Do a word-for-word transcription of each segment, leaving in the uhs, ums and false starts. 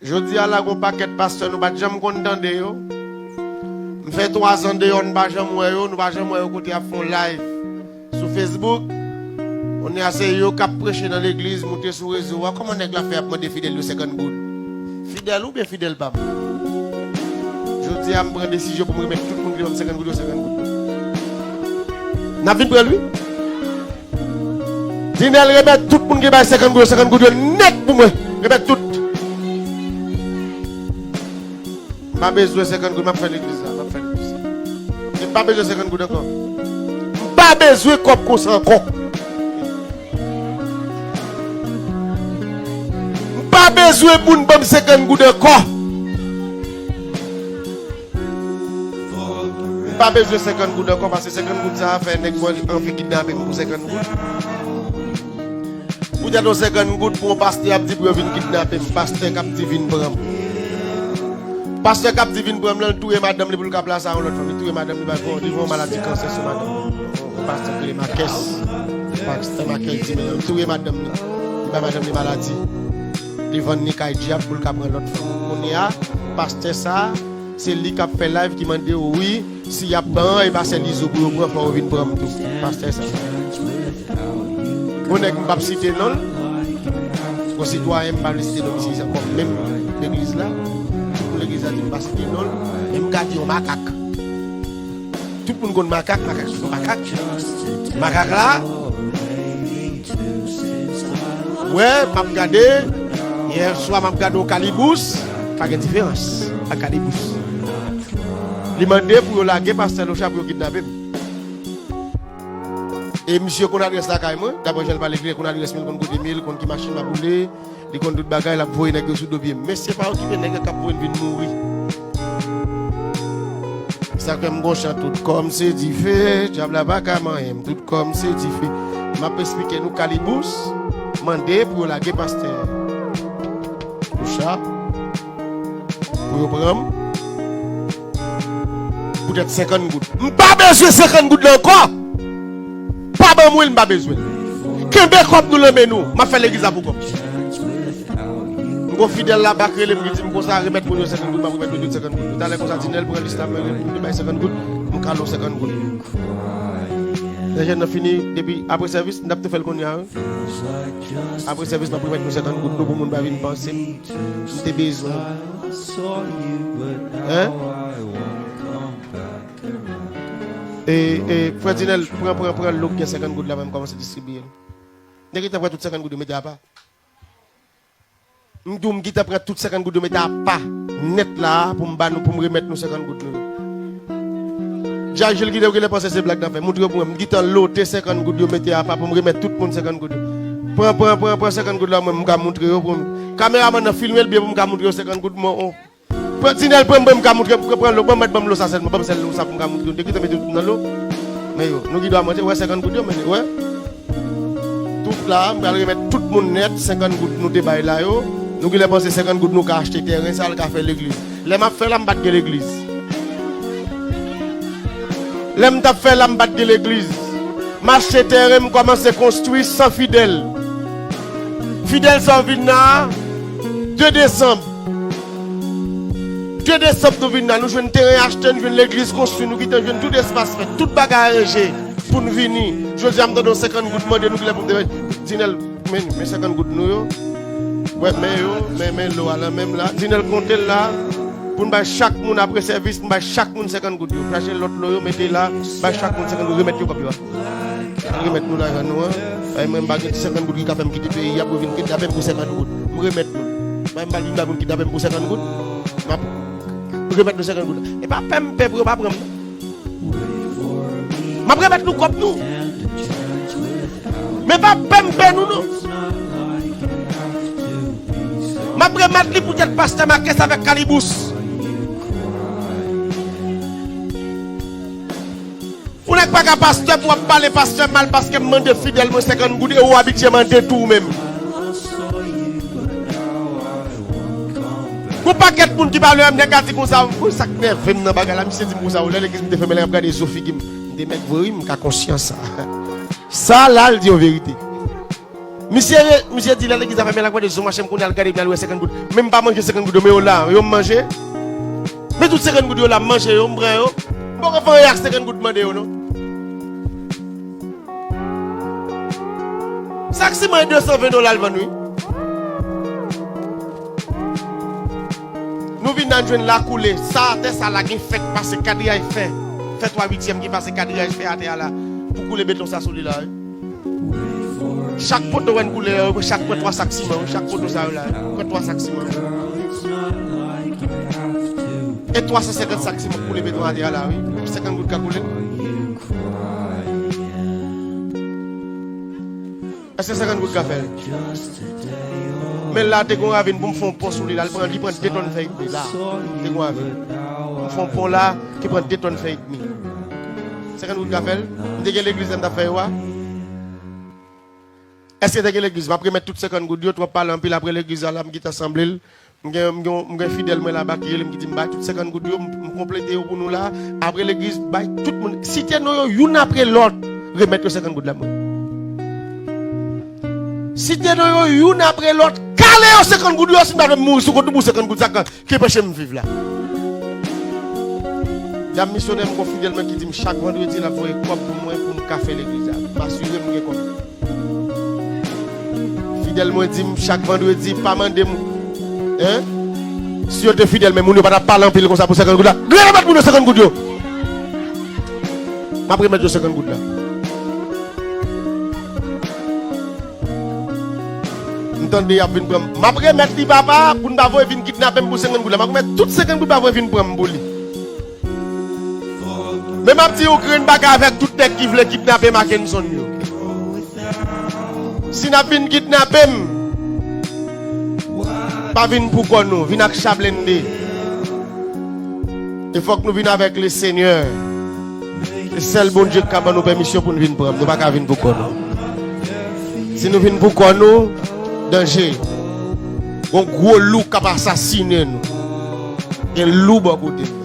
Jodi a la, gon pakèt pastè nou pa t janm konn tande yo. M fè twa zan deyò, n pa janm wè yo, nou pa janm wè yo kote y ap fè yon live sou Facebook. Kounye a se yo k ap preche nan legliz, moute sou rezo a. Kòman nèg la fè ap mande fidèl yo senkant goud? Fidèl ou byen fidèl pa m? Jodi a, m pran desizyon pou m remèt tout moun ki ban m senkant goud yo senkant goud. N ap vin pran l, wi. Dinèl, remèt tout moun ki bay senkant goud yo senkant goud yo nèt pou mwen. Remèt tout. M pa bezwen senkant goud, m ap fè legliz la, m ap fè legliz la. M pa bezwen senkant goud ankò. M pa bezwen kòb konsa ankò. M pa bezwen moun ban m senkant goud ankò. M pa bezwen senkant goud ankò, paske senkant goud sa a fè nèg mwen anvi kidnape m pou senkant goud. Poutèt yon senkant goud pou yon pastè ap di pou yo vin kidnape m, pastè k ap di vin pran m. Pastè k ap di vin pran m lan, l touye madanm li pou l ka plase a yon lòt fanm. Li touye madanm li, li fè yon maladi kansè sou madanm li. Yon pastè ki rele Makès. Pastè Makès di, men li touye madanm li. Li bay madanm li maladi. Li vann li kay dyab pou l ka pran lòt fanm. Kounye a, pastè sa a, se li k ap fè live ki mande yo, wi, si y ap ban an, e pa sèl Izo pou yo pran, fò yo vin pran m tou. Pastè sa. Gon nèg m p ap site non l. Gon sitwayen m pa vle site non misye, se kòm menm legliz la. Tout moun legliz la di m pa site non l. Men m ka di yon makak. Tout moun konn makak, makak se yon makak. Makak la. Wè, m ap gade. Yè swa m ap gade yon kalibous. Pa gen diferans ak kalibous. Li mande pou yo lage pastè Locha pou yo kidnape m. E misye konn adrès lakay mwen, daprè jan l pale klè, konn adrès mwen, li konn kote m ye, li konn ki machin m ap woule, li konn tout bagay, l ap voye nèg yo sou do pye m. Mesye pa okipe nèg yo k ap voye m vin mouri. Sa k fè m gon chan tout kò m se dife, dyab la pa ka manyen m, tout kò m se dife. M ap esplike nou kalibous, mande pou yo lage pastè Locha. Pou yo pran m. Poutèt senkant goud. M pa bezwen senkant goud la ankò. Pa ban mwen l, m pa bezwen l. Kenbe kòb nou nan men nou. M ap fè legliz la pou kòb. M gon fidèl la bak rele m ki di m konsa, remèt moun yo senkant goud, m ap remèt moun yo senkant goud. Talè konsa, Dinèl pran lis la, mwen remèt moun yo bay senkant goud, m kale w senkant goud. Lè jèn nan fini, depi apre sèvis, n ap tou fè l kounye a, wi. Apre sèvis, m ap remèt nou senkant goud, nou pou moun pa vin panse m, m te bezwen. Hein? E, e, frè Dinèl, pran, pran, pran lo k gen senkant goud la, mwen m kòmanse distribiye l. M te gentan pran tout senkant goud yo mete apa. M di w, m gentan pran tout senkant goud yo mete apa nèt la a pou m ba nou, pou m remèt nou senkant goud nou yo. Djajil gentan, yo genlè panse se blag n ap fè. Montre yo pou mwen. M gentan lote senkant goud yo mete apa pou m remèt tout moun senkant goud yo. Pran, pran, pran, pran senkant goud la, mwen, m ka montre yo pou m. Kameramann nan filme l byen pou m ka montre yo senkant goud mwen. Pran Dinèl, pran, pran, m ka montre, pran, pran lo, ban m mèt ban m lo sa sèlman, ban m sèl lo sa pou m ka montre yo. M te gentan mete tout nan lo. Men yo, nou gen dwa manje, wè senkant goud yo, men, wè. Tout la, m pral remèt tout moun nèt, senkant goud nou te bay la yo. Nou genlè panse senkant goud nou ka achte tèren, sa l ka fè legliz. Lè m ap fè la, m pa t gen legliz. Lè m t ap fè la, m pa t gen legliz. M achte tèren, m kòmanse konstwi san fidèl. Fidèl sa w vin la a, de desanm. De desanm nou vin la, nou jwenn teren achte, nou jwenn legliz konstwi, nou gentan jwenn tout espas fèt, tout bagay aranje pou n vini. Jodi a, m tande yon senkant goud mande nou kilè pou m te bay. Dinèl, men, men senkant goud nou yo. Wè, men yo, men, men lo a lan menm la. Dinèl konte l la. Pou n bay chak moun apre sèvis, m bay chak moun senkant goud yo. Chache lòt lo yo, mete la, bay chak moun senkant goud, remèt yo kòb yo a. Al remèt nou lajan nou an. Ay, mwen, m pa gen ti senkant goud ki ka fè m kite peyi a pou vin kidnape m pou senkant goud. M remèt nou. Mwen, m pa vin bay moun kidnape m pou senkant goud. M ap remèt nou senkant goud. E pa pè m pè pou yo pa pran m. M ap remèt nou kòb nou. Men pa pè m pè nou, non. M ap remèt li poutèt pastè Makès avèk Kalibous. Ou nèg pa ka pastè pou w ap pale pastè mal paske m mande fidèl mwen senkant goud e ou abitye mande tou ou menm. Gon pakèt moun ki pa vle wè m, nèg la di konsa, wi, sa k nève m nan bagay la, misye di m konsa, wi, lè legliz m te fèmen la, y ap gade zo figi m. M te mèg vre, wi, m ka konsyan sa. Sa la, l di yon verite. Misye re-, misye di lè legliz la fèmen, l ap gade zo mache m kounye a, l gade m, l al wè senkant goud. Men m pa manje senkant goud yo, men yo la, yo m manje. Men tout senkant goud yo la, m manje yo, m pran yo. M poko fè anyen ak senkant goud mande yo, non. Sak siman e de san ven dola l vann, wi. Nou vin nan jwenn la koule. Sa atè sa la gen fèk pase kadriyaj fè. Fè twa uityèm ki pase kadriyaj fè atè a la. Pou koule beton sa sou li la, wi. Chak poto wè n koule yo, chak pran twa sak siman, wi. Chak poto sa yo la, pran twa sak siman. E twa san senkant sak siman koule beton atè a la, wi. Senkant goud ka koule. Èske senkant goud ka fè l? Men la, te gon ravin pou m fè yon pon sou li la. Li pran, li pran de tòn fè edmi la. Te gon ravin. Pou m fè yon pon la, ki pran de tòn fè edmi. Senkant goud ka fè l? M te gen legliz la m t ap fè yo a. Èske te gen legliz? M ap remèt tout senkant goud yo, twòp pale anpil apre legliz la, la m gentan sanble l. M gen, m gen, m gen fidèl mwen laba ki rele m, ki di m bay tout senkant goud yo, m, m konplete yo pou nou la. Apre legliz, bay tout moun. Site non yo youn apre lòt, remèt yo senkant goud la mwen. Site non yo youn apre lòt, kale yo senkant goud yo, si m ta dwe mouri sou kont nou pou senkant goud sa k, k anpeche m viv la. Dam misyonè m gon fidèl mwen ki di m chak vandredi l ap voye kòb pou mwen pou m ka fè legliz la. M asire m gen kòb. Fidèl mwen di m chak vandredi, pa mande m, en? Si yo te fidèl, men moun yo pa t ap pale anpil konsa pou senkant goud la. Gade bat moun yo senkant goud yo. M ap remèt yo senkant goud la. M tande y ap vin pran m. M ap remèt li, papa, pou n pa voye vin kidnape m pou senkant goud la. M ap remèt tout senkant goud pa voye vin pran m pou li. Men m ap di yon grenn bagay avèk tout nèg ki vle kidnape Mackenson yo. Si n ap vin kidnape m, pa vin pou kò nou, vin ak cha blende. E fòk nou vin avèk Lesenyè. Se sèl Bondye k ka ban nou pèmisyon pou n vin pran m. Nou pa ka vin pou kò nou. Si nou vin pou kò nou, danje. Gon gwo lou k ap asasinen nou. Gen lou bò kote m.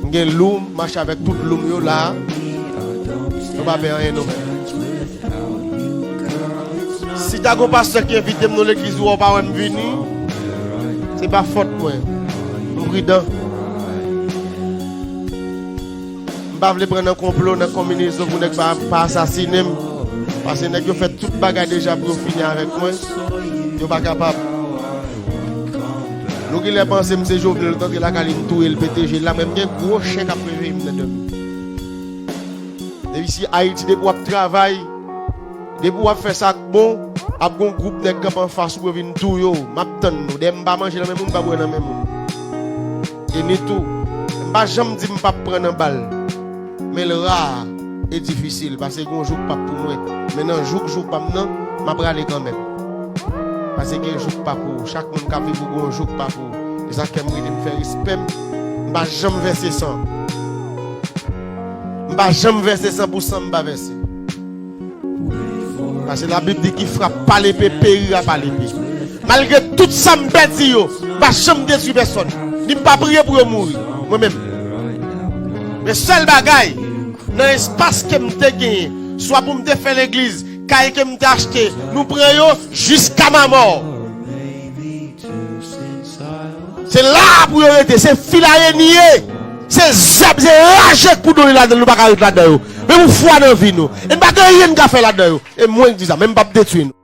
M gen lou, m mache avèk tout lou m yo la. Nou pa pè anyen non. Si ta gon pastè ki envite m nan legliz ou wè w pa wè m vini, se pa fòt mwen. M pridan. M pa vle pran nan konplo, nan konbinezon pou nèg pa, pa asasinen m. Paske nèg yo fè tout bagay deja pou yo fini avèk mwen. Yo pa kapab. Nou genlè panse m se Jovenel, tande lakay li, m touye l, pete je l la, men m gen gwo chen k ap reveye m nan dòmi. Depi si Ayiti, depi w ap travay, depi w ap fè sa k bon, ap gon gwoup nèg kanpe anfas ou pou yo vin touye w. M ap tann nou. Dèyè m pa manje nan men moun, m pa bwè nan men moun. E ni tou, m pa janm di m p ap pran nan bal. Men l ra e difisil, paske gen yon jou k p ap pou mwen. Men nan jou k jou pa m nan, m ap rale kanmenm. Paske gen jou k pa pou ou. Chak moun k ap viv ou gen yon jou k pa pou ou. E sa k fè m rete m fè respè m. M pa janm vèse san. M pa janm vèse san pou san m pa vèse. Paske Labib di ki frap pa lepe, perira pa lepe. Malgre tout sa m pèdi yo, m pa janm detwi pèsonn. Ni m pa priye pou yo mouri, mwen menm. Men sèl bagay, nan espas ke m te genyen, swa pou m te fè legliz, kay ke m te achte, nou pran yo jiska mamò. Se la pou yo rete, se filaye n ye. Se zèb, se raje k pou done ladan l, nou pa ka ret ladan yo. Men pou fwa nan vi nou. E n pa gen anyen n ka fè ladan yo. E mwen k di sa, men m p ap detwi nou.